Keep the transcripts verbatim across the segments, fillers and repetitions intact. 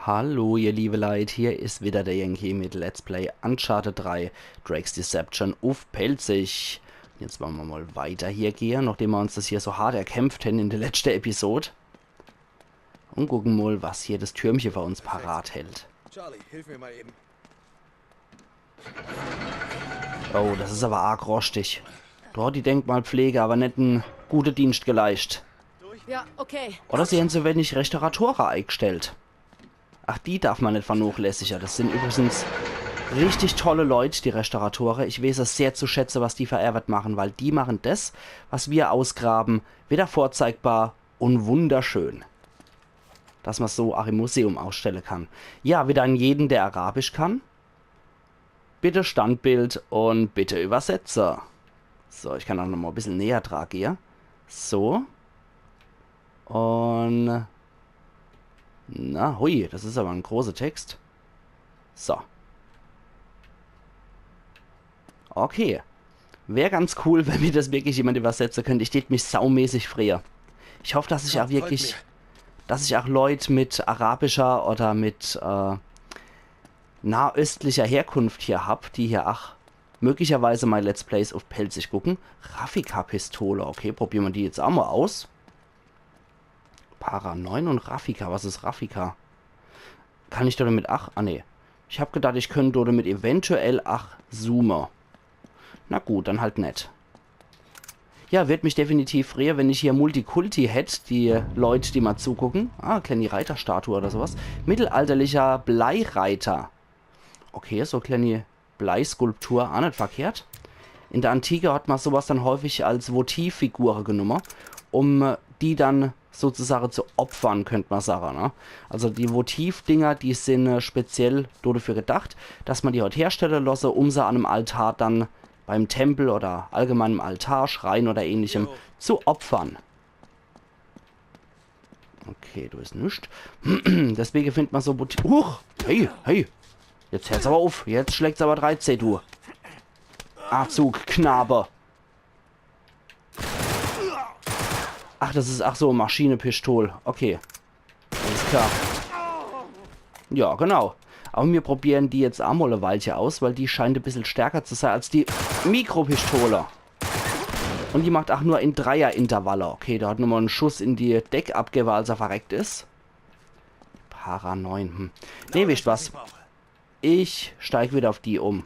Hallo, ihr liebe Leit, hier is wieder der Yankee mit Let's Play Uncharted drei, Drake's Deception uff Pälzisch. Jetzt wolle mer mal weiter hier gehe, nachdem mer uns das hier so hart erkämpft hen in der letzte Episode. Und gucken mal, was hier das Türmche für uns parat hält. Charlie, hilf mir mal eben. Oh, das is aber arg roschtig. Do hat die Denkmalpflege aber net en gute Dienst geleischt. Ja, okay. Oder sie hen zu wenig Restauratore eigstellt. Ach, die darf mer net vernochlässige. Das sin übrigens richtig tolle Leut, die Restauratore. Ich weeß es sehr zu schätze, was die für Ärwet machen, weil die machen das, was wir ausgraben, wieder vorzeigbar und wunderschön. Dass mer's so ach im Museum ausstelle kann. Ja, wieder an jeden, der Arabisch kann. Bitte Standbild und bitte Übersetzer. So, ich kann auch noch mal e bissel näher dra gehe. So. Und... Na, hui, das is aber en großer Text. So. Okay. Wär ganz cool, wenn mir das wirklich jemand übersetze könnt. Ich tät mich saumäßig freue. Ich hoff, dass ich auch wirklich, dass ich auch Leut mit arabischer oder mit äh, nahöstlicher Herkunft hier hab, die hier ach möglicherweise mei Let's Plays uff Pälzisch gucken. Raffica-Pistole, okay, probiere mer die jetzt auch mal aus. Para neun und Raffica, was is Raffica? Kann ich do damit ach... Ah, nee. Ich hab gedacht, ich könnt do damit eventuell ach zoome. Na gut, dann halt net. Ja, werd mich definitiv freue, wenn ich hier Multikulti hätt, die Leut, die mal zugucken. Ah, kleine Reiterstatue oder sowas. Mittelalterlicher Bleireiter. Okay, so kleine Bleiskulptur, ah, net verkehrt. In der Antike hat mer sowas dann häufig als Votivfigure genumme, um die dann sozusagen zu opfern, könnt mer sagen, ne? Also die Votivdinger, die sin äh, speziell dodefür gedacht, dass mer die halt herstelle losse, um se an em Altar dann beim Tempel oder allgemein im Altar, Schrein oder ähnlichem zu opfern. Okay, do is nix. Deswege findt mer so Boutique. Huch! Hey, hey! Jetzt hört's aber uff. Jetzt schlägt's aber dreizeh, du. Achzug, Knabe. Ach, das is, ach so, Maschinepistol. Okay. Alles klar. Ja, genau. Aber mir probieren die jetzt ach mal e Weilche aus, weil die scheint e bissel stärker zu sein als die Mikropistole. Und die macht ach nur in Dreierintervalle. Okay, der hat nur mal en Schuss in die Deck abgebe, als er verreckt is. Para neun, hm. Nee, wisst was? Ich steig wieder auf die um.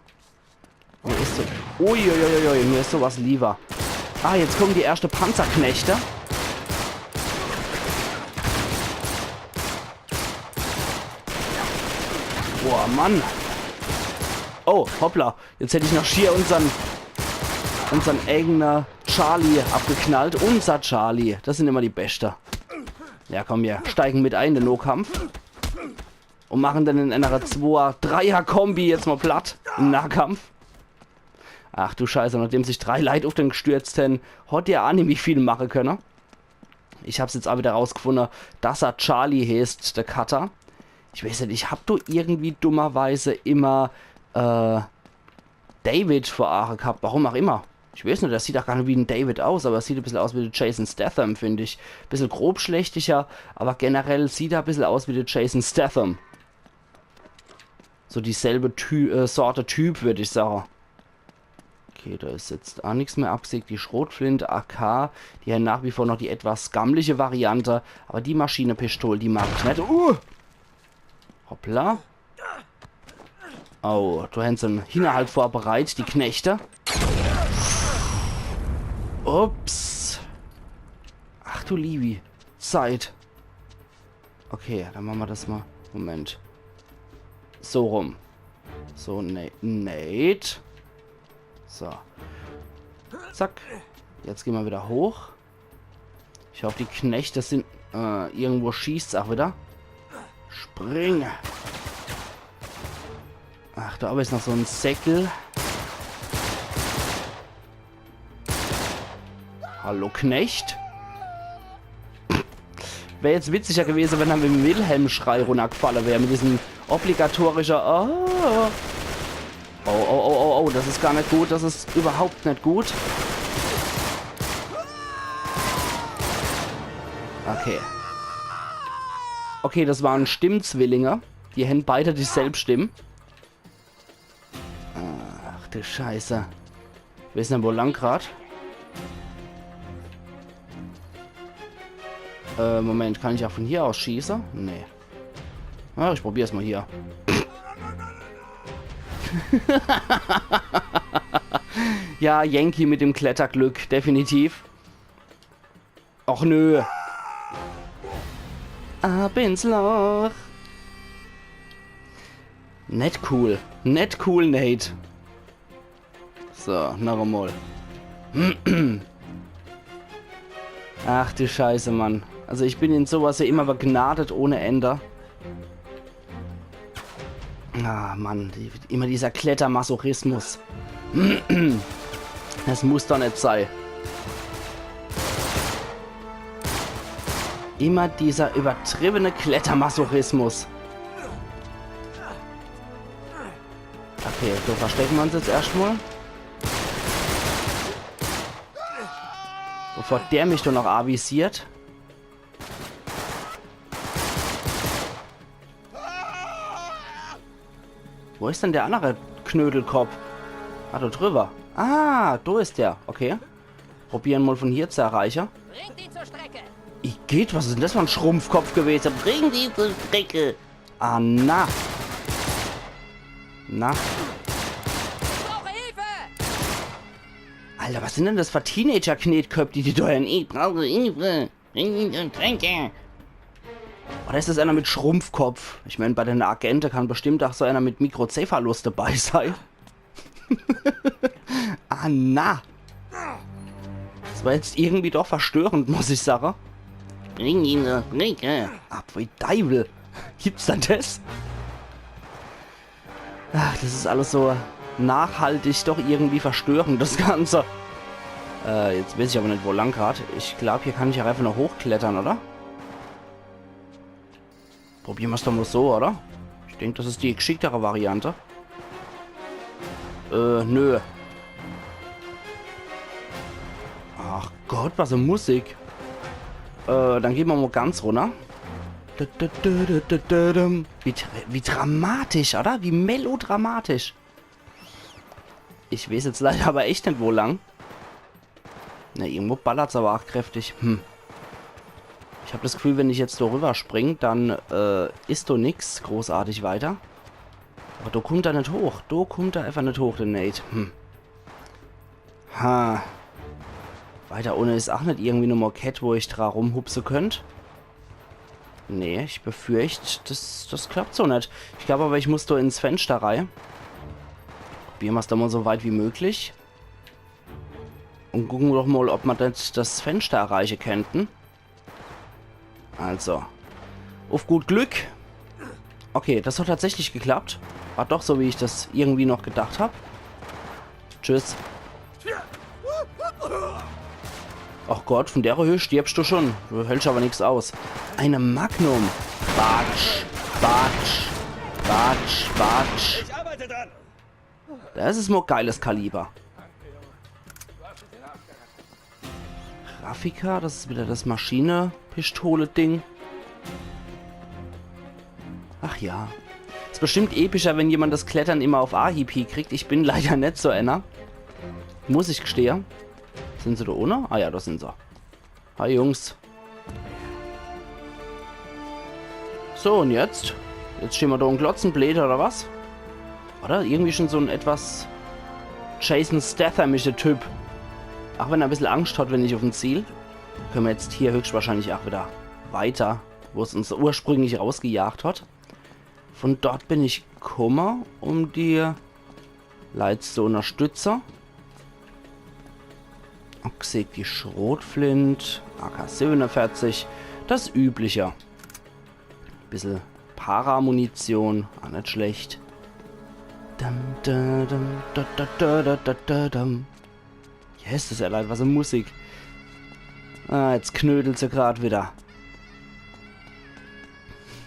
Mir is so... Uiuiuiui, mir is sowas lieber. Ah, jetzt kommen die erste Panzerknechte. Boah, Mann. Oh, hoppla. Jetzt hätt ich noch schier unsern, unsern eigene Charlie abgeknallt. Unser Charlie. Das sin immer die Beschte. Ja, komm, mir steigen mit ein in den Nohkampf. Und machen dann in einer Zweier-, Dreier-Kombi jetzt mal platt. Im Nahkampf. Ach du Scheiße, nachdem sich drei Leit uff den gestürzt hen, hat der ach nimmi viel mache könne. Ich hab's jetzt ach wieder rausgefunde, dass er Charlie heeßt, der Cutter. Ich weeß net, ich hab do irgendwie dummerweise immer äh, David vor Aache gehabt, warum auch immer. Ich weeß net, der sieht ach gar net wie en David aus, aber er sieht e bissel aus wie de Jason Statham, find ich. Bissel grobschlächtiger, aber generell sieht er e bissel aus wie de Jason Statham. So dieselbe Ty äh, Sorte Typ, würd ich sagen. Okay, do is jetzt ach nix mehr abgesägt. Die Schrotflinte, A K, die hen nach wie vor noch die etwas gammliche Variante. Aber die Maschinepistol, die mag ich net. Uh! Hoppla. Oh, do hen se en Hinnerhalt vorbereit, die Knechte. Ups. Ach du liebi Zeit. Okay, dann mache mer das mal. Moment. So rum. So, Na-, Nate. So. Zack. Jetzt geh mer wieder hoch. Ich hoff, die Knechte sin... Äh, irgendwo schießt's ach wieder. Spring. Ach, do owwe is noch so en Säckel. Hallo, Knecht. Wär jetzt witziger gewese, wenn er mit dem Wilhelm-Schrei runnergfalle wär, mit diesem obligatorischer... Oh. Oh, oh, oh, oh, oh, das is gar net gut, das is überhaupt net gut. Okay. Okay, das waren Stimmzwillinge. Die hänn beide dieselb Stimm. Ach du Scheiße. Wo is denn wohl lang grad? Äh, Moment, kann ich auch von hier aus schieße? Nee. Ah, ich probier's mal hier. Ja, Yankee mit dem Kletterglück, definitiv. Och nö. Ab ins Loch. Net cool. Net cool, Nate. So, noch emol. Ach du Scheiße, Mann. Also ich bin in sowas ja immer begnadet ohne Ende. Ah, Mann, die, immer dieser Klettermasochismus. Das muss doch net sei. Immer dieser übertriebene Klettermasochismus. Okay, so verstecke mer uns jetzt erscht mal. Bevor der mich doch noch avisiert. Wo is denn der andere Knödelkopf? Ah, do drüber. Ah, do is der. Okay. Probiere mal von hier zu erreiche. Bringt ihn zur Strecke. Igitt, was is denn das für en Schrumpfkopf gewese? Bring die zur Strecke. Ah, na. Na. Ich brauche Hilfe! Alter, was sin denn das für Teenager-Knetköpp, die die do hänn? Ich brauche Hilfe. Bring ihn zur Strecke. Oder is das einer mit Schrumpfkopf? Ich mein, bei den Agente kann bestimmt auch so einer mit Mikrocephalus dabei sei. Ah, na. Das war jetzt irgendwie doch verstörend, muss ich sage. Bring ihn zur Strecke. Ah, pfui Deiwel. Gibt's dann das? Ach, das is alles so nachhaltig doch irgendwie verstörend, das Ganze. Äh, jetzt weeß ich aber net, wo lang grad. Ich glaub, hier kann ich auch einfach nur hochklettern, oder? Probiere mer's doch mal so, oder? Ich denk, das is die g'schicktere Variante. Äh, nö. Ach Gott, was e Musik. Äh, dann gehn mer mal ganz runner. Dü, dü, dü. Wie, dr- wie dramatisch, oder? Wie melodramatisch. Ich weeß jetzt leider aber echt net, wo lang. Na, irgendwo ballert's aber auch kräftig. Hm. Ich hab das Gefühl, wenn ich jetzt do rüber spring, dann, äh, is do nix großartig weiter. Aber do kummt er net hoch. Do kummt er einfach net hoch, der Nate. Hm. Ha. Weiter unne is auch net irgendwie nochmal Kett, wo ich dra rumhupse könnt. Nee, ich befürcht, das, das klappt so net. Ich glaub aber, ich muss do ins Fenster rei. Probiere mer's doch mal so weit wie möglich. Und gucke doch mal, ob mer net das Fenster erreiche kennten. Also. Auf gut Glück. Okay, das hat tatsächlich geklappt. War doch so, wie ich das irgendwie noch gedacht hab. Tschüss. Ach Gott, von der Höhe stirbst du schon. Du hältst aber nix aus. Eine Magnum. Batsch, batsch, batsch, batsch. Ich arbeite dran. Das is mal geiles Kaliber. Raffica, das is wieder das Maschine-Pistole-Ding. Ach ja. Is bestimmt epischer, wenn jemand das Klettern immer auf Ahieb hiekriegt. Ich bin leider net so einer. Muss ich gestehe. Sin se do unne? Ah ja, do sin se. Hi, Jungs. So, und jetzt? Jetzt stehn mer do und glotzen, blöd, oder was? Oder? Irgendwie schon so en etwas Jason Stathamischer Typ. Auch wenn er e bissel Angst hat, wenn ich auf en ziel. Könne mer jetzt hier höchstwahrscheinlich auch wieder weiter, wo es uns ursprünglich rausgejagt hat. Von dort bin ich kumme, um die Leit zu unterstütze. Oxyg, die Schrotflint, A K siebenundvierzig, das Übliche. Bissel Paramunition, auch net schlecht. Dum, dum, dum, da, da, dum. Yes, is ja leid, was e Musik. Ah, jetzt knödelt se grad wieder.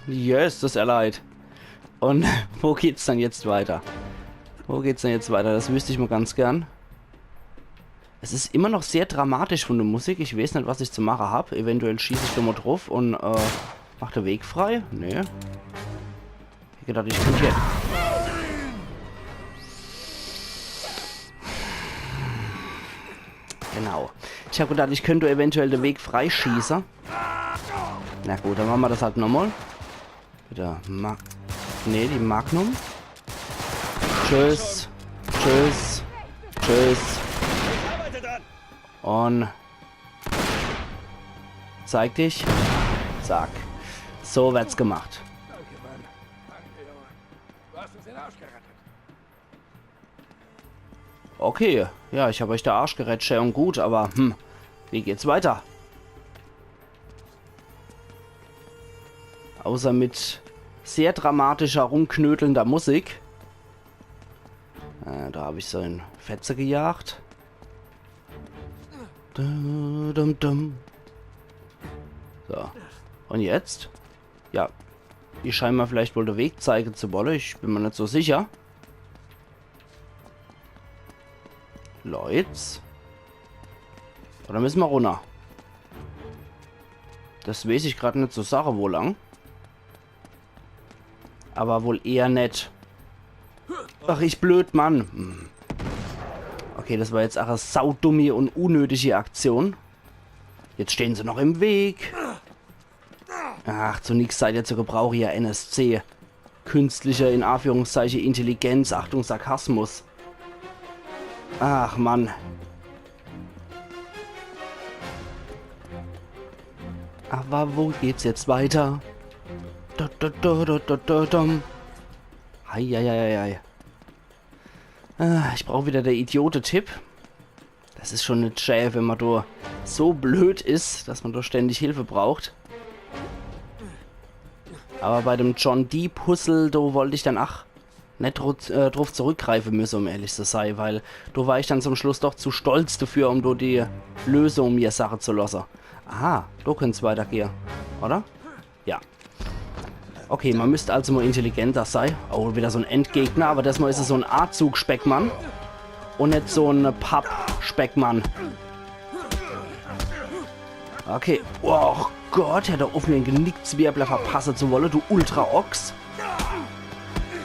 Yes, is ja leid. Und wo geht's dann jetzt weiter? Wo geht's dann jetzt weiter? Das wüsst ich mal ganz gern. Es is immer noch sehr dramatisch von der Musik. Ich weeß net, was ich zu mache hab. Eventuell schieß ich do mal druff und, äh, Macht de Weg frei? Nee. Ich gedacht, ich könnt hier. Genau. Ich hab gedacht, ich könnt eventuell de Weg freischieße. Na gut, dann mache mer das halt nochmal. Wieder Mag-, nee, die Magnum. Tschüss. Tschüss. Tschüss. Und zeig dich. Zack. So wird's gemacht. Danke, Mann. Danke, Junge. Du hast uns den Arsch gerettet. Okay, ja, ich hab euch de Arsch gerett, schää und gut, aber hm, wie geht's weiter? Außer mit sehr dramatischer, rumknödelnder Musik. Äh, da hab ich so en Fetze gejagt. Dum, dum, dum. So. Und jetzt? Ja. Die scheinen mer vielleicht wohl de Weg zeige zu wolle. Ich bin mer net so sicher. Leute. Oder müsse mer runner? Das weeß ich grad net zu sage, wo lang. Aber wohl eher net. Ach, ich blöd, Mann. Hm. Okay, das war jetzt ach e saudummi und unnötige Aktion. Jetzt stehen se noch im Weg. Ach, zu nix seid ihr zu gebrauche, ihr N S C. Künstliche, in Anführungszeichen, Intelligenz. Achtung, Sarkasmus. Ach, Mann. Aber wo geht's jetzt weiter? Da, da, da, da, da, da, dum. Ei, ei, ei, ei, ei. Ah, ich brauch wieder de Idiote-Tipp. Das is schon net schää, wenn mer do so blöd is, dass mer do ständig Hilfe braucht. Aber bei dem John Dee Puzzle, do wollt ich dann ach net dru-, äh, druff zurückgreife müsse, um ehrlich zu sei, weil do war ich dann zum Schluss doch zu stolz dafür, um do die Lösung mir sache zu losse. Aha, do könnt's weitergehe, oder? Ja. Okay, mer müsst also mal intelligenter sei. Oh, wieder so en Endgegner, aber diesmal is es so en Aazug-Speckmann. Und net so en Papp-Speckmann. Okay. Oh Gott, hätt er uff en Genickzwirbler verpasse zu wolle, du Ultra-Ochs.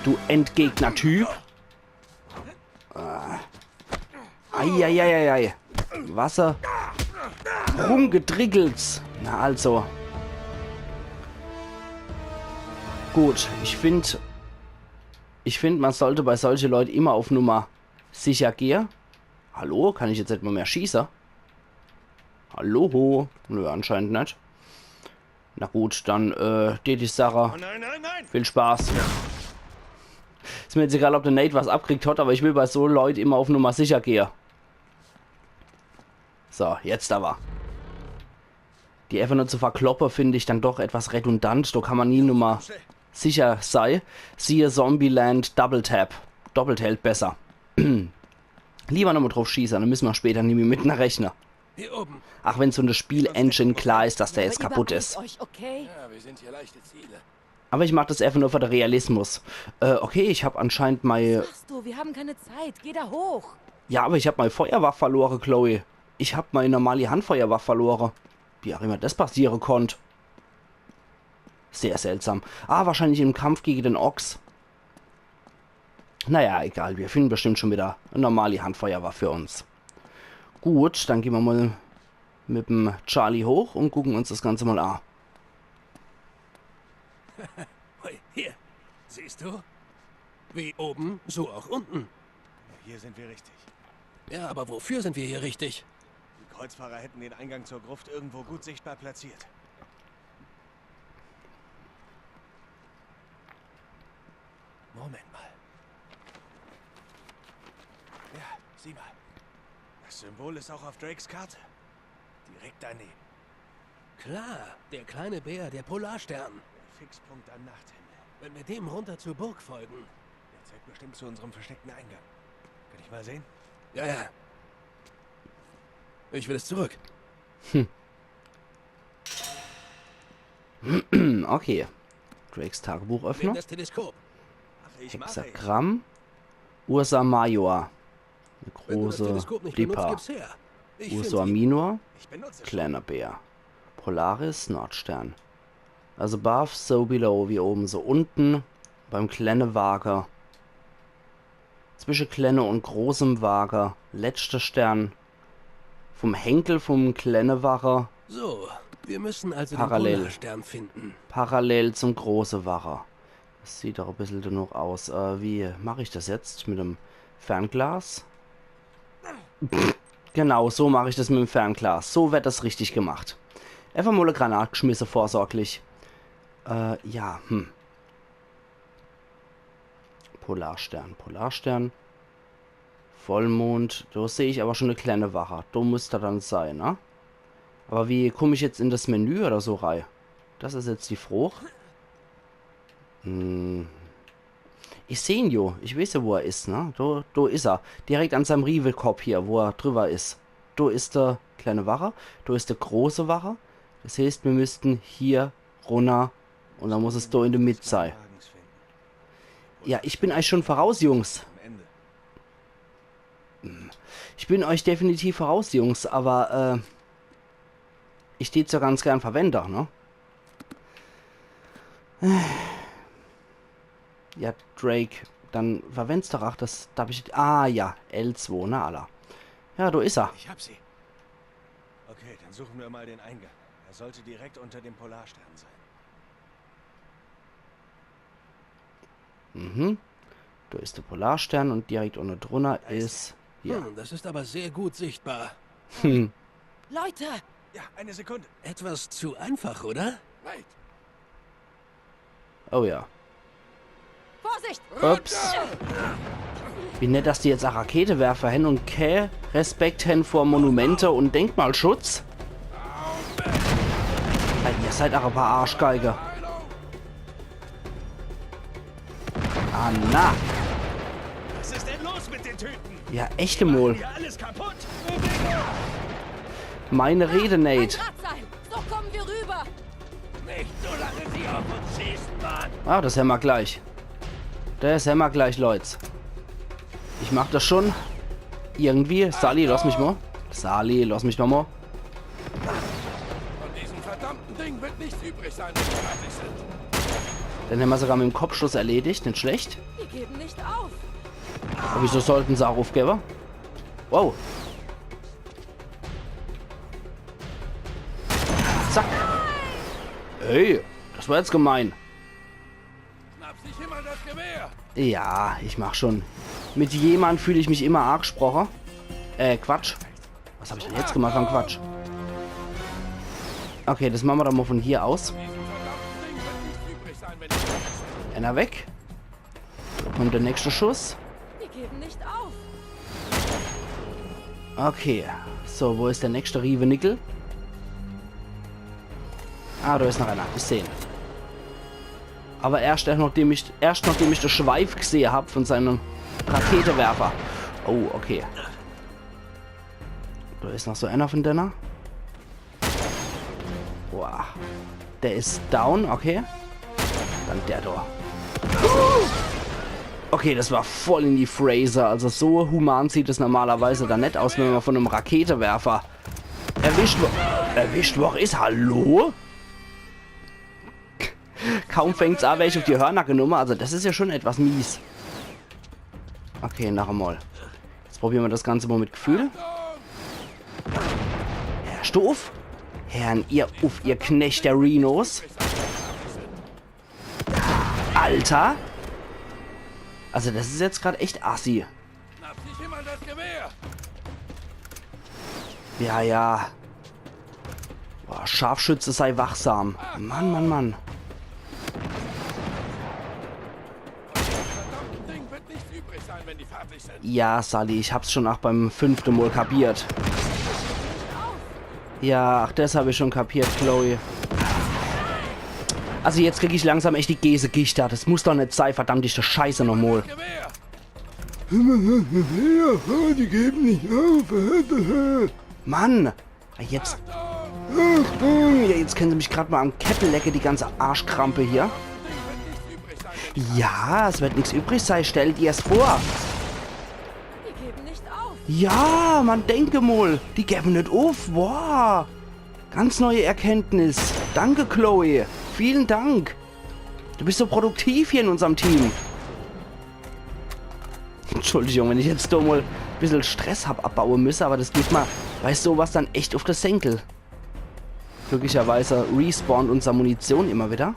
Du Endgegner-Typ. Eieieiei. Wasser. Rumgedrickels. Na also. Gut, ich find, ich find, man sollte bei solche Leute immer auf Nummer sicher gehe. Hallo? Kann ich jetzt net mal mehr schieße? Hallo? Nö, anscheinend net. Na gut, dann, äh, tät ich sache, oh nein, nein, nein! Viel Spaß. Is mir jetzt egal, ob de Nate was abkriegt hat, aber ich will bei so Leut immer auf Nummer sicher gehe. So, jetzt aber. Die einfach nur zu verkloppe, find ich dann doch etwas redundant. Do kann man nie Nummer sicher sei. Siehe Zombieland Double Tap. Doppelt hält besser. Lieber nochmal drauf schieße, dann müsse mer später nimmi mit ne rechne. Hier oben. Ach, wenn so ne Spiel-Engine klar is, dass der jetzt kaputt is. Euch, okay? Ja, wir sind hier leichte Ziele. Aber ich mach das einfach nur für de Realismus. Äh, okay, ich hab anscheinend mei... Was machst du? Wir haben keine Zeit. Geh da hoch. Ja, aber ich hab mei Feuerwaff verlore, Chloe. Ich hab mei normali Handfeuerwaff verlore. Wie auch immer das passiere konnt. Sehr seltsam. Ah, wahrscheinlich im Kampf gegen den Ochs. Naja, egal, wir finden bestimmt schon wieder e normali Handfeuerwaff für uns. Gut, dann gehn mer mal mit dem Charlie hoch und gucken uns das Ganze mal an. Hui, hier. Siehst du? Wie oben, so auch unten. Hier sind wir richtig. Ja, aber wofür sind wir hier richtig? Die Kreuzfahrer hätten den Eingang zur Gruft irgendwo gut sichtbar platziert. Moment mal. Ja, sieh mal. Das Symbol ist auch auf Drakes Karte. Direkt daneben. Klar, der kleine Bär, der Polarstern. Der Fixpunkt am Nachthimmel. Wenn wir dem runter zur Burg folgen. Der zeigt bestimmt zu unserem versteckten Eingang. Kann ich mal sehen? Ja, ja. Ich will es zurück. Hm, okay. Drakes Tagebuch öffne. Nimm das Teleskop. Mach ich, mach ich. Hexagramm. Ursa Major. Eine große Teleskop nicht benutzt, gib's her. Ursa Minor. Ich benutze es. Kleiner Bär. Polaris, Nordstern. As above, so below, wie oben, so unten. Beim klenne Wage. Zwische klenne un großem Wage. Letschter Stern. Vum Henkel vum klenne Wage. So, wir müssen also den Parallel. Polarstern finden. Parallel zum große Wage. Das sieht doch e bissel danach aus. Äh, wie mach ich das jetzt? Mit dem Fernglas? Pff, genau, so mach ich das mit dem Fernglas. So wird das richtig gemacht. Einfach mal e Granat geschmisse, vorsorglich. Äh, ja, hm. Polarstern, Polarstern. Vollmond. Do seh ich aber schon e klenne Wage. Do müsst er dann sei, ne? Aber wie komm ich jetzt in das Menü oder so rei? Das is jetzt die Froch. Hm. Ich seh en jo. Ich weeß jo, wo er is, ne? Do, do is er. Direkt an seinem Riewekopp hier, wo er drüber is. Do is de klenne Wage. Do is de große Wage. Das heeßt, mir müssten hier runner. Un dann muss es do in de Mitt sei. Ja, ich bin euch schon voraus, Jungs. Ich bin euch definitiv voraus, Jungs, aber, äh, ich dät's jo ganz gern verwende, ne? Ja, Drake, dann verwend's doch. Ach, das, do hab ich, ah ja, L zwei, na alla. Ja, do is er. Ich hab sie. Okay, dann suchen wir mal den Eingang. Er sollte direkt unter dem Polarstern sein. Mhm. Do is de Polarstern un direkt unne drunner is, ja. Hm, das ist aber sehr gut sichtbar. Hm. Leute! Ja, eine Sekunde. Etwas zu einfach, oder? Wait. Oh ja. Vorsicht! Ups. Wie nett, dass die jetzt ach Raketewerfer hen un kä Respekt hen vor Monumente un Denkmalschutz. Ey, ihr seid ach e paar Arschgeige. Ah, na. Was ist denn los mit den Typen? Ja, echt emol. Hier alles kaputt. Meine Rede, Nate. Drahtseil. So kommen wir rüber. Nicht, solange sie auf uns schießen, Mann. Ah, das hämmer gleich. Das hämmer gleich, Leut. Ich mach das schon. Irgendwie. Sully, lass mich mol. Sully, lass mich doch mol. Von diesem verdammten Ding wird nichts übrig sein, wenn wir fertig sind. Den hämmer sogar mit em Kopfschuss erledigt, net schlecht. Die geben nicht auf. Aber wieso sollten se ach uffgewwe? Wow. Zack. Ey, das war jetzt gemein. Schnapp sich immer das Gewehr. Ja, ich mach schon. Mit jemand fühl ich mich immer aagesproche. Äh, Quatsch. Was hab ich denn jetzt gemacht an Quatsch? Okay, das mache mer doch mol von hier aus. Einer weg. Do kommt de nächste Schuss. Die geben nicht auf. Okay. So, wo is de nächste Riewenickel? Ah, do is noch einer. Ich seh en. Aber erscht, erscht nachdem ich, erscht nachdem ich de Schweif gsehe hab von seinem Raketewerfer. Oh, okay. Do is noch so einer von denne. Boah. Der is down, okay. Dann der do. Okay, das war voll in die Fresse. Also so human sieht es normalerweise dann net aus, wenn mer von em Raketewerfer erwischt wo-, erwischt wor is. Hallo? Kaum fängt's a, wer ich uff die Hörner genomme. Also das is ja schon etwas mies. Okay, noch emol. Jetzt probiere mer das Ganze mol mit Gefühl. Herrscht du uff? Herrn ihr uff, ihr Knecht der Renos. Alter! Also das is jetzt grad echt assi. Schnapp sich immer das Gewehr. Ja, ja. Boah, Scharfschütze, sei wachsam. Mann, Mann, Mann. Verdammten Ding wird nichts übrig sein, wenn die fertig sind. Ja, Sully, ich hab's schon ach beim fünfte Mol kapiert. Ja, ach, das hab ich schon kapiert, Chloe. Also jetzt krieg ich langsam echt die Gesegichter. Das muss doch net sei, verdammte Scheiße nochmol. Gewehr. Die geben nicht auf. Mann! Jetzt. Achtung! Ja, jetzt kenne se mich grad mol am Käppel lecke, die ganze Arschkrampe hier. Ja, es wird nix übrig sei, stell dir's vor. Die geben nicht auf. Ja, Mann, denke mol. Die gewwe net uff. Wow. Ganz neue Erkenntnis. Danke, Chloe. Vielen Dank. Du bist so produktiv hier in unserm Team. Entschuldigung, wenn ich jetzt do mol bissel Stress hab abbaue müsse, aber das geht ma bei sowas dann echt uff de Senkel. Glücklicherweise respawnt unser Munition immer wieder.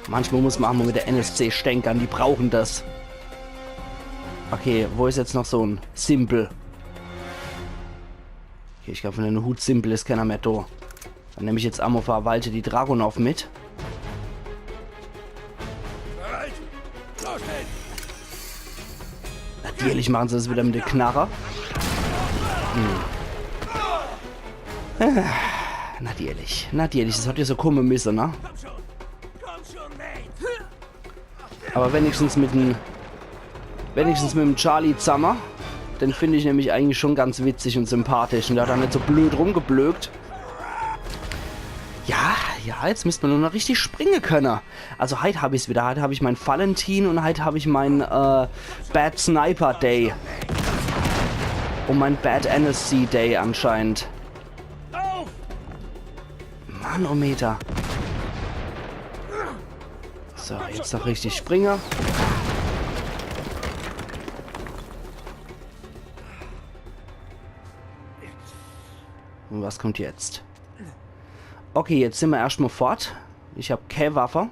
Manchmal muss ma ach mol mit de N S C stänkern, die brauchen das. Okay, wo is jetzt noch so en Simpel? Okay, ich glaub, von dem Hut Simpel is keiner mehr do. Dann nemm ich jetzt ach mol verwaltet die Dragunov mit. Natürlich machen se das wieder mit de Knarre. Hm. Äh, natürlich, natürlich, das hat ja so kumme müsse, ne? Aber wenigstens mit dem, wenigstens mit dem Charlie zammer. Den find ich nämlich eigentlich schon ganz witzig und sympathisch. Und der hat dann net so blöd rumgeblökt. Ja, ja, jetzt müsst ma nur noch richtig springe könne. Also heit hab ich's wieder. Heit hab ich mein Valentin und heit hab ich mein äh, Bad Sniper Day. Und mein Bad N S C Day anscheinend. Manometer. So, jetzt noch richtig springe. Und was kommt jetzt? Okay, jetzt sin ma erscht mol fort. Ich hab kee Waffe.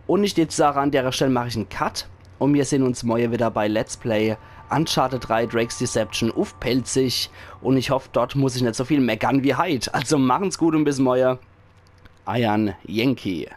Und ich jetzt sage, an derer Stell mach ich en Cut. Und mir sehn uns morje wieder bei Let's Play Uncharted drei Drake's Deception uff Pälzisch. Und ich hoff, dort muss ich net so viel meckern wie heit. Also machen's gut und bis morje. Eiern Yankee.